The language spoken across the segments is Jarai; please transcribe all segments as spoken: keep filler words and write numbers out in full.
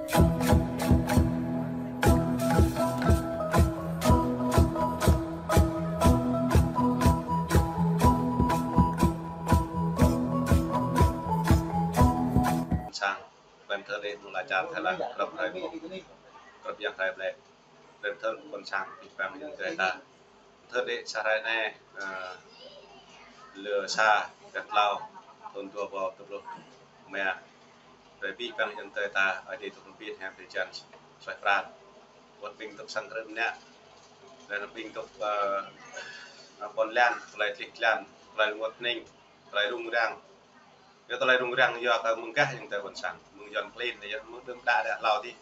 Sang, ƀing thơ đĕ mơ̆ng ala čar Thái Lan, krăp hrơi mơ̆ng, krăp yang hrơi ƀlĕ. Ƀing thơ ƀôn sang, ƀing păng yang tơi ta. Thơ đĕ sa hrơi anai, ơ, lơ sa, ƀiă tlâo, thun dua rơbâo dua pluh rơma. Ƀing păng yang tơi ta, Ơi Adai dŏ pơpĭt hiam tơčan, suaih pran. Wơ̆t ƀing dŏ sang krư̆ mơnă. Laih anŭn ƀing dŏ, ơ, ƀôn lan, tơlơi tlih tlan, tơlơi rơngot hning, tơlơi rŭng răng. Yua tơlơi rŭng răng yua kơ mơ̆ng gah yang tơi ƀôn sang, mơ̆ng Yuan klin, yua mơ̆ng đưm đă đă hlâo adih.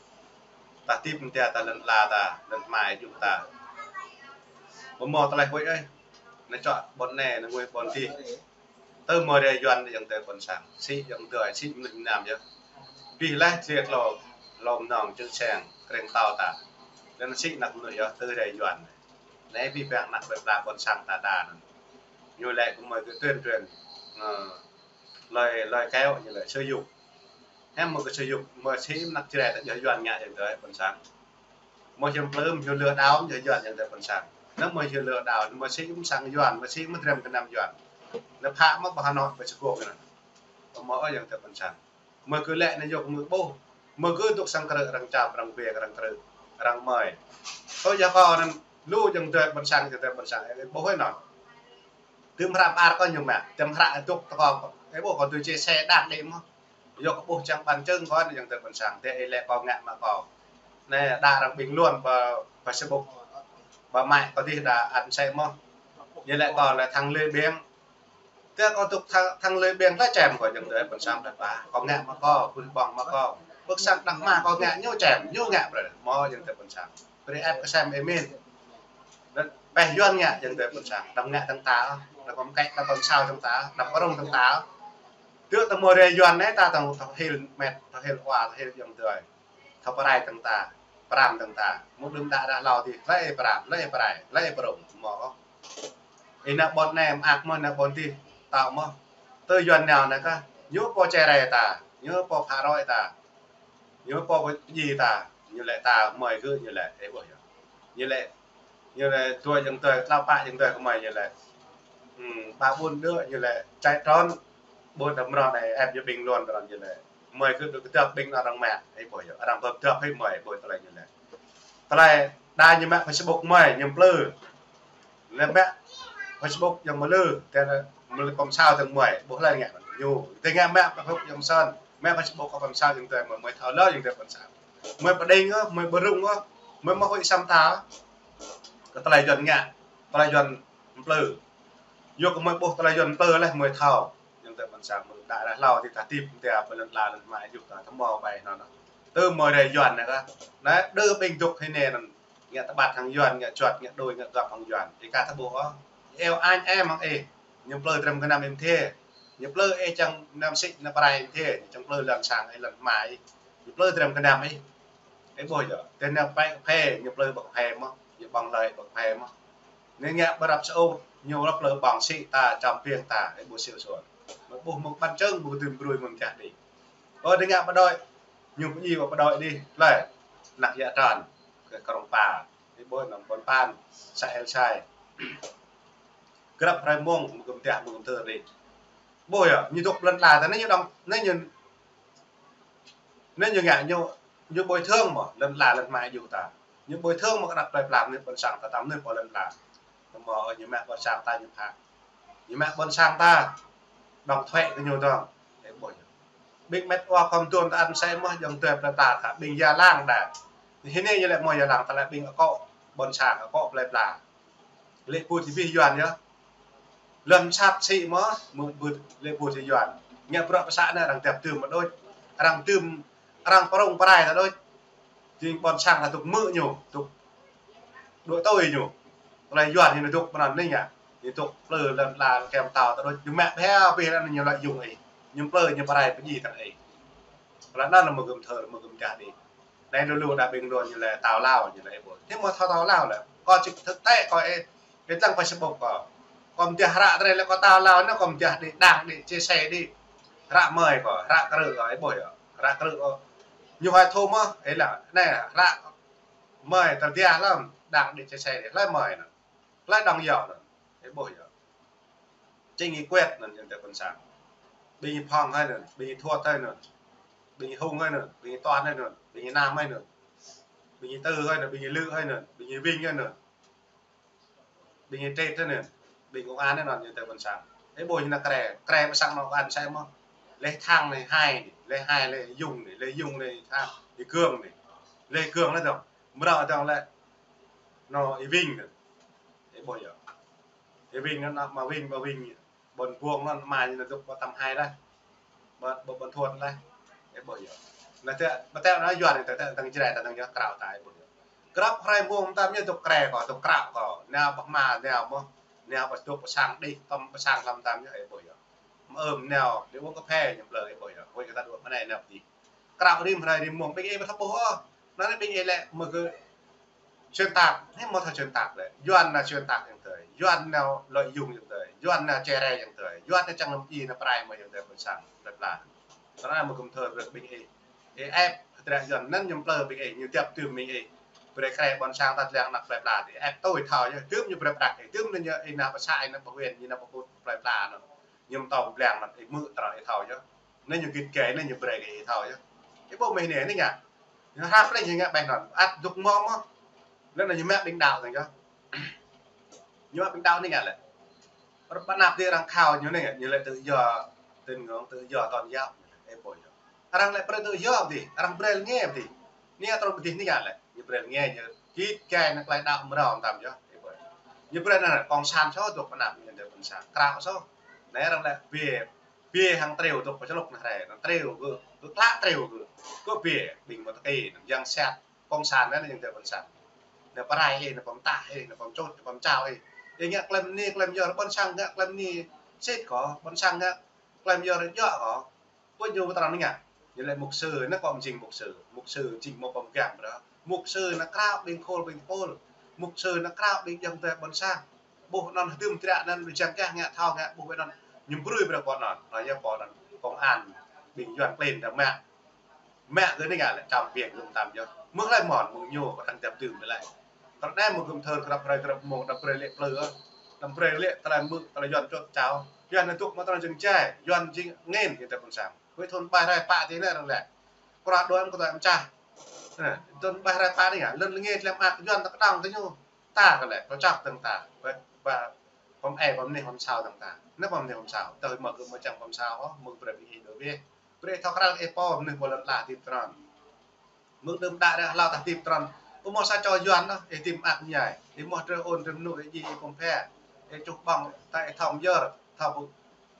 Ta tip mơ̆ng ta, ta lŏn ala ta, lŏn hmai juh ta. Ƀu hmâo tơlơi huĭ ôh. Anai čŏk ƀôn anai, anai ngui ƀôn adih. Tơ mơ̆ rai Yuan yang tơi ƀôn sang. Sĭ yang tơi, sĭ mơnuih Việt Nam yơh. Bih laih tơlơi hlâo, hlâo mơnơ̆ng, čư̆ seng, kreng tâo ta. Laih anŭn sĭ anăk mơnuih yơh, tơ rai Yuan. Anai bih păng anăk ƀôn sang ta đa anŭn. Ñu lĕ kơ mơi kơ tuyên truyền, ơ, lời, lời kéo ñu lĕ sử dụng. Hiư̆m mơi kơ sử dụng, mơi sĭ anăk Jrai ta yua Yuan ngă yang tơi ƀôn sang. Mơi hiư̆m plưm, ñu lừa đảo, yua Yuan yang tơi ƀôn sang. Anŭn mơi ñu lừa đảo, mơi sĭ mơ̆ng sang Yuan, mơi sĭ mơ̆ng drăm gơnam Yuan. Anŭn phă mơ̆ ƀơi Hà Nội, ƀơi Sài Gòn anŭn. Ƀu hmâo ôh yang tơi ƀôn sang. Mơi kơ lĕ anai yua kơ mơi ƀuh. Mơi kơ dŏ sang krư̆, arăng čap, arăng bĕ, arăng krư̆, arăng mơi. Ơ, yua kơ anŭn lu yang tơi ƀôn sang, yang tơi ƀôn sang, ƀuh ôh anŭn. Tơm hră ƀar kơ ñu mă, tơm hră dŏ tơ kơ, ơ, ƀuh kơ tui chia sẻ đak đĕ mơ̆. Yua kơ ƀuh čang ƀan čơ̆ng kơ anŭn yang tơi ƀôn sang, tơ ih lĕ kơ ngă mă kơ. Anai đa arăng bình luận ƀơi Facebook, ƀơi mạng kơ adih đa ăn sĕ mơ̆. Ñu lĕ kơ lĕ thăng Lê Biên. Tơ kơ dŏ thăng, thăng Lê Biên lĕ čem kơ yang tơi ƀôn sang đa ƀă. Kơ ngă mă kơ, ƀuh ƀơ̆ng mă kơ. Ƀuh sang đah mă kơ ngă ñu čem, ñu ngă brơi. Mơ̆ yang tơi ƀôn sang. Brơi ĕp kơ sem êmin. Anŭn ƀĕ Yuan ngă yang tơi ƀôn sang. Đăm ngă tơ̆ng ta, đăm kơm kĕ, đăm kơm sao tơ̆ng ta, đăm kơrŭng tơ̆ng ta. Tơ tơ mơ̆ rai Yuan anai ta tơ̆ng thâo hil mĕt, thâo hil wa, thâo hil yang tơi. Thâo pơrai tơ̆ng ta, pơrăm tơ̆ng ta. Mơ̆ng đưm đă đă hlâo adih, lĕ pơrăm, lĕ pơrai, lĕ pơrŭng, mơ̆. Ih anăk ƀôn anai mơak mơ̆, anăk ƀôn adih, tao mơ̆. Tơ Yuan nao anai kơ, ñu pô čơrai ta, ñu pô phă rơi ta. Ñu pô pơdjai ta, ñu lĕ ta mơi gơ̆ ñu lĕ, ơ, ƀuh yơh. Ñu lĕ, ñu lĕ dua yang tơi, tlâo pă yang tơi kơ mơi ñu lĕ. Hm, pă ƀun đư̆ ñu lĕ, čai trơn, ƀun đăm rŏ anai, ĕp ñu bình luận trơn ñu lĕ. Mơi gơ̆ dŏ kơdŏp ƀing arăng mă, ơ, ƀuh yơh. Arăng bơ̆p dŏp hĭ mơi, ƀuh tơlơi ñu lĕ. Tơlơi đa ñu mă Facebook mơi, ñu plư. Lĕ mă Facebook yang mlư, tơ mlư pơm sao tơ̆ng mơi, ƀuh laih ngă ñu. Tơ ngă mă Facebook yang msơn, mă Facebook kơ pơm sao yang tơi mơi, mơi thâo lơ yang tơi pơm sao. Mơi pơđing ôh, mơi ƀơrŭng ôh, mơi mơ̆ huĭ sam ta. Kơ tơlơi Yuan ngă, tơlơi Yuan mplư. Yua kơ mơi ƀuh tơlơi Yuan mplư laih mơi thâo. Yang tơi pơm sang mơ̆ đa đa hlâo adih ta tip, tơ pơlŏn la lŏn hmai juh ta tơmâo ƀai anŭn. Tơ mơi rai Yuan anai kơ. Anai đơ ƀing dŏ hĭ anai anŭn. Ngă tơƀăt hăng Yuan, ngă čuăt, ngă đôi, ngă gŏp hăng Yuan. Ih ka tơƀuh ôh. Eo añ em hăng ih. Ñu plư drăm gơnam ih mơdê. Ñu plư ih čang gơnam sĭ, gơnam pơrai ih mơdê. Ñu čang plư lŏn sang ih, lŏn hmai ih. Ñu plư drăm gơnam ih. Ih ƀuh yơh. Tơ nao pai kơphê, ñu plư ƀơi kơphê mơ̆. Ñu ƀơ̆ng lơi ƀơi kơphê mơ̆. Anai ngă ƀơi Arab Saudi, ñu rŏp lơ ƀơ̆ng sĭ ta, čăm piêng ta, ih ƀuh siu suan. Mơi ƀuh mơ̆ng ƀăn čơ̆ng, ƀuh dưm brui mơ̆ng jah đĭ. Ơ, đĭ ngă pơđôi, ñu pơdjai pơđôi đĭ, lĕ, anăk yă trăn, kơ krong pa, ih ƀuh anăm ƀôn pan, sa el sai. Grăp hrơi mông, mơ̆ng gơ̆m tơh, mơ̆ng gơ̆m thơ đĭ. Ƀuh yơh, ñu dŏ lŏn la ta, anai ñu đŏng, anai ñu Anai ñu ngă ñu, ñu bồi thường mơ̆, lŏn la lŏn hmai juh ta. Ñu bồi thường mơ̆ kơ anăk plơi pla mơnuih ƀôn sang ta, ta mơnuih pô lŏn la. Mơ̆ ñu mă ƀôn sang ta ñu phă. Ñu mă ƀôn sang ta, đóng thuế kơ ñu dơ̆ng. Ih ƀuh ñu. Ƀing mĕt wa khŏm tuôn ta ăn sĕ mơ̆, djŏng tui plơi pla ta, ƀing Gia Lang đa. Hĭ anai ñu lĕ mơ̆ Gia Lang ta lĕ ƀing akŏ ƀôn sang, akŏ plơi pla. Lĕ ƀu thâo ƀing Yuan yơh. Lŏn sat sĭ mơ̆, mơ̆ ƀu lĕ ƀu thâo Yuan. Ngă bruă pơsă anai arăng dăp tơm mơ̆ đôč. Arăng tơm, arăng prŏng pơrai ta đôč. Jing ƀôn sang ta dŏ mơ̆ ñu, dŏ đuaĭ tui ñu. Tơlơi Yuan ñu dŏ pơnăn anai ngă. Ñu dŏ plư lŏn la kem tao ta đôč. Ñu mă bheo bih lŏn ñu lăi yŭng ih. Ñu plư ñu pơrai pơdjai tơ̆ng ih. Tơlơi anŭn lĕ mơ̆ gơ̆m thơ, mơ̆ gơ̆m jah đĭ. Anai lu lu đa ƀing đôn ñu lĕ tao Lao, ñu lĕ ih ƀuh. Anai mơ̆ thâo tao Lao lĕ. Kơ čih thực tế kơ ih, ih lăng Facebook kơ. Kơ mơ̆ dah hră tơlơi lĕ kơ tao Lao, anai kơ mơ̆ dah đĭ, đăng đĭ, chia sẻ đĭ. Hră mơi kơ, hră krư̆ kơ, ih ƀuh yơh. Hră krư̆ kơ. Ñu hơi thô mơ̆, ê lă, anai, ră, mơi, tơl dia lăm, đang đi chia sẻ đi, hlơi mơi anŭn. Hlơi đang yua anŭn. Ê ƀuh yơh. Chính ih Kuet anŭn, ñu tơ ƀôn sang. Ƀing ih Phong hơi anŭn, ƀing ih Thuot hơi anŭn. Ƀing ih Hung hơi anŭn, ƀing ih Toan hơi anŭn, ƀing ih Nam hơi anŭn. Ƀing ih Tư hơi anŭn, ƀing ih Lư hơi anŭn, ƀing ih Vinh hơi anŭn. Ƀing ih Tret hơi anŭn, ƀing công an hơi anŭn, ñu tơ ƀôn sang. Ê ƀuh ñu nao kre, kre ƀơ sang anŭn công an sai mơ̆. Lĕ Thăng anai hai anai, lĕ hai lĕ Dung anai, lĕ Dung lĕ Thăng, ih Gương anai. Lĕ Gương lĕ dong, mrâo dong lĕ, anŭn ih Vinh anŭn. Ê ƀuh yơh. Ih Vinh anŭn, anŭn mă Vinh, mă Vinh. Ƀôn Buông anŭn, mă ñu nao dŏ ƀơ tăm hai laih. Ƀơ, ƀơ, ƀôn Thuôn laih. Ê ƀuh yơh. Anai tơ, ƀơ tơ anŭn Yuan anai tơ, tơ, tơ̆ng Jrai, tơ, tơ̆ng yơh krao ta, ê ƀuh yơh. Grăp hrơi mông tam ñu dŏ kre kâo, dŏ krao kâo. Nao ƀă hma, nao mơ̆. Nao ƀă dŏ ƀơ sang đih, tơm ƀơ sang lăm tam ñu, ê ƀuh yơh. Mơ̆ ơm nao, đi uống cà phê ñu plơi, ê ƀuh yơh. Huĭ kơ ta dŏ mơ̆ anai nao pơdih. Krao rĭm hrơi rĭm mông, ƀing ih ƀu thâo ƀuh ôh. Anŭn anai ƀing ih lĕ, mơ̆ kơ xuyên tạc, anai mơ̆ thâo xuyên tạc lĕ. Yuan nao xuyên tạc ayŏng adơi. Yuan nao lợi dụng ayŏng adơi. Yuan nao chia rẽ ayŏng adơi. Yuan nao čang lăm ih nao prai mơ̆ ayŏng adơi ƀôn sang plơi pla. Tơdah mơ̆ gum thơ brơi ƀing ih. Ih ĕp, hơdră Yuan anŭn ñu plơi ƀing ih, ñu djăp tơm ƀing ih. Brơi kre ƀôn sang ta lăng anăp plơi pla, ih ĕp tui thâo yơh. Tơm ñu brơi prăk ih, tơm anŭn ñu ih nao pơ să, ih nao pơ huyện, ih nao pơ put plơi pla anŭn. Ñu mơtâo blang anŭn, ih hmư̆ tơrŏ ih thâo yơh. Anai ñu git gai, anai ñu brơi kơ ih thâo yơh. Ih ƀuh mơ̆ anai, anai ngă. Ñu hrăp lĕ ñu ngă ƀai anŭn. Ăt dŏ mơ̆ mơ̆. Lĕ anŭn ñu mă ƀing đaŏ anŭn yơh. Ñu mă ƀing đaŏ anai ngă lĕ. Rơ̆ ƀă anăp dih arăng khao ñu anai ngă, ñu lĕ tự do tín ngưỡng, tự do tôn giáo. Ê ƀuh yơh. Arăng lĕ brơi tự do dih, arăng brơi lĕ nge dih. Anai truh pơ dih anai ngă lĕ. Ñu brơi lĕ nge ñu git gai anŭn tơlơi đaŏ mrâo tam yơh. Ê ƀuh. Ñu brơi anŭn cộng sản soh dŏ ƀă anăp ñu dŏ cộng sản. Krao soh. Anai arăng lĕ bia Bia hăng triu dŏ pơ čơlŭk anai hrơi, anŭn triu gơ̆, gơ̆ klă triu gơ̆. Gơ̆ bia, ƀing mơ̆ tơkĭ, anŭn yang sat, cộng sản anŭn yang tơ ƀôn sang. Anŭn pơrai ih, anŭn pơmtah ih, anŭn pơmčut, anŭn pơmčao ih. Ih ngă klem anai, klem yơh, ƀôn sang ngă klem anai, sĭt kâo, ƀôn sang ngă klem yơh, djơ̆ kâo. Ƀu ñu pơtrang anai ngă. Ñu lĕ mục sư, anŭn kâo mơ̆ jing mục sư. Mục sư jing mơ̆ pơmgang brơi. Mục sư anŭn krao ƀing khul, ƀing tơpul. Mục sư anŭn krao ƀing ayŏng adơi ƀôn sang. Ƀuh anŭn hơdôm tơdră anŭn ƀu čang kah ngă thâo ngă ƀuh anŭn ñu brơi brơi pô anŭn. Anŭn yơh pô anŭn công an ƀing Yuan klin ta mă. Mă gơ̆ anai ngă lĕ čăm biêng gơ̆ tam yơh. Mơ̆ng hlơi mơ̆n mơ̆ng ñu pơtăng djăp tơm lĕ. Tơl anai mơ̆ gum thơ grăp hrơi grăp mông đăm brơi lĕ plư ôh. Đăm brơi lĕ tơlơi mơ̆ tơlơi Yuan čut čao. Yuan anŭn dŏ mơ̆ tơlơi jing jai. Yuan jing ngên kơ tơ ƀôn sang. Huĭ thun ƀai hrơi pă tih anai arăng lĕ. Kơnuk đuaĭ mơ̆ kơ tơlơi mơčah. Anai, thun ƀai hrơi pă anai ngă. Lŏn lĕ nge tlem ak Yuan ta kơdŏng tơ ñu. Ta kơ lĕ, kơ čăp dơ̆ng ta. Ƀă, ƀă, pơm ê, pơm anih, pơm sao dơ̆ng ta. Anai pơm anih, pơm sao. Tơl mơ̆ gơ̆ mơ̆ čang pơm sao ôh, mơ̆ng brơi ƀing ih đuaĭ bĕ. Brơi thâo krăn ih pô, mơnuih ƀơi lŏn ala hơdip tơnăn. Mơ̆ng đưm đă ră hlâo ta hơdip tơnăn. Ƀu mơ̆ sa čô Yuan ôh, ih hơdip mơak mơñai. Ih mơ̆ drơi ôn, drơi mơnŭ, ih djai, ih pơm phe. Ih čuh ƀơ̆ng, ta ih thâo myơr, thâo ƀu,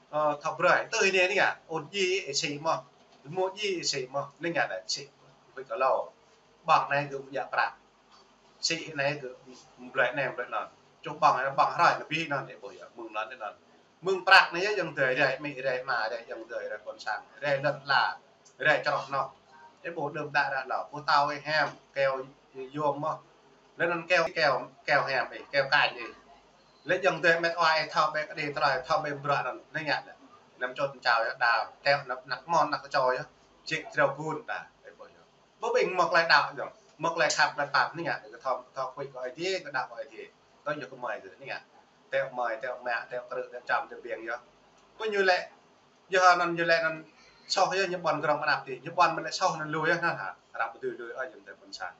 ơ, thâo brơi. Tơ ih anai anai ngă, ôn djai ih sĭ mơ̆. Mơ̆ djai ih sĭ mơ̆, anai ngă anai sĭ. Ƀơi kơ lâo. Ƀơ̆ng anai gơ̆ mơ̆ djă prăk. Sĭ anai gơ̆ mơ̆ blơi anai mơ̆ blơi anŭn. Čuh ƀơ̆ng anai ƀơ̆ng hrơi anai ƀĭ anŭn, ih ƀuh yơh, mơ̆ng anŭn anŭn. Mơ̆ng prăk anai yơh ayŏng adơi, rai amĭ, rai ama, rai ayŏng adơi, rai ƀôn sang, rai lŏn ala, rai čroh anŏ. Ih ƀuh đưm đă ră hlâo, pơtâo ih hiam, keo yôm mơ̆. Lĕ anŭn keo, keo, keo hiam ih, keo kañ ih. Lĕ ayŏng adơi met wa ih thâo ƀĕ kơđi tơlơi, thâo ƀĕ bruă anŭn, anai ngă lĕ. Anăm čut čao yơh, đao, teo, anăp, anăp mơ̆n, anăp kơčô yơh. Jĕ triu gun ta, ih ƀuh yơh. Ƀu ƀing mơ̆ tơlơi đaŏ dơ̆ng, mơ̆ tơlơi khăp tơlơi pap anai ngă, kơ thâo, thâo huĭ kơ Ơi Adai, kơ đaŏ kơ Ơi Adai. Tơl yơh kơ mơi kơ anai ngă. Teo mơi, teo mă, teo krư̆, teo čăm, teo biêng yơh. Kơ ñu lĕ, yơh anŭn ñu lĕ anŭn soh yơh ñu ƀuăn grŏng anăp tih, ñu ƀuăn mơ̆ lĕ soh anŭn lui yơh anŭn hă. Arăng ƀu dưi lui ôh ayŏng adơi ƀôn sang.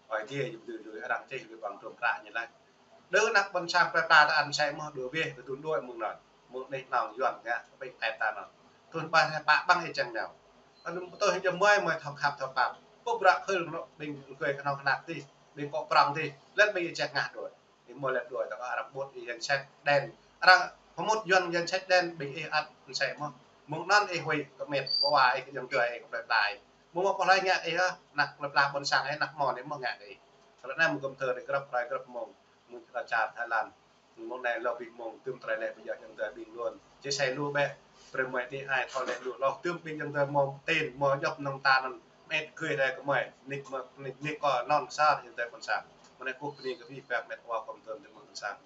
Ơi Adai ñu ƀu dưi lui, arăng čih lui ƀơ̆ng trôm kră ñu laih. Đơ anăp ƀôn sang plơi pla ta ăn sai mơ̆ đuaĭ bĕ, kơ tun đuaĭ mơ̆ng anŭn. Mơ̆ng anai anŭn Yuan ngă, ƀing ĕp ta anŭn. Thun ƀai hrơi pă ƀơ̆ng ih čang nao. Anŭn pơtô hĭ jăm mơi, mơi thâo khăp thâo pap. Pô bruă khul kơnuk ƀing rơgơi kơnong kơnăk tih, ƀing pô prŏng tih, lĕ ƀing ih čang ngă đuaĭ. Ih mơ̆ lĕ đuaĭ ta kơ arăng ƀut ih danh sách đen. Arăng pơmŭt Yuan danh sách đen, ƀing ih ăt ăn sai mơ̆. Mơ̆ng anŭn ih huĭ kơ met, kơ wa ih, kơ ayŏng adơi ih, kơ plơi pla ih. Mơ̆ mơ̆ pô hlơi ngă ih hă, anăp plơi pla ƀôn sang ih, anăp mơ̆n ih mơ̆ ngă ih. Tơlơi anai mơ̆ gum thơ rai grăp hrơi grăp mông. Mơ̆ng čar Thái Lan. Mơ̆ng anai lơ ƀing mơ̆ng tơm tơlơi lĕ ƀu djơ̆ ayŏng adơi ƀing lŏn. Chia sẻ lu bĕ. Brơi mơi đĭ ai thâo lĕ lu hloh tơm ƀing ayŏng adơi mơ̆ng ten, mơ̆ djŏp nong ta anŭn. Met gơi rai kơ mơi. Nik mơ̆, nik, nik kơ non sa ayŏng adơi ƀôn sang. Mơ̆ng anai kơkuh bơni kơ ih pioh met wa kơ tơm tơm mơ̆ng ƀôn sang.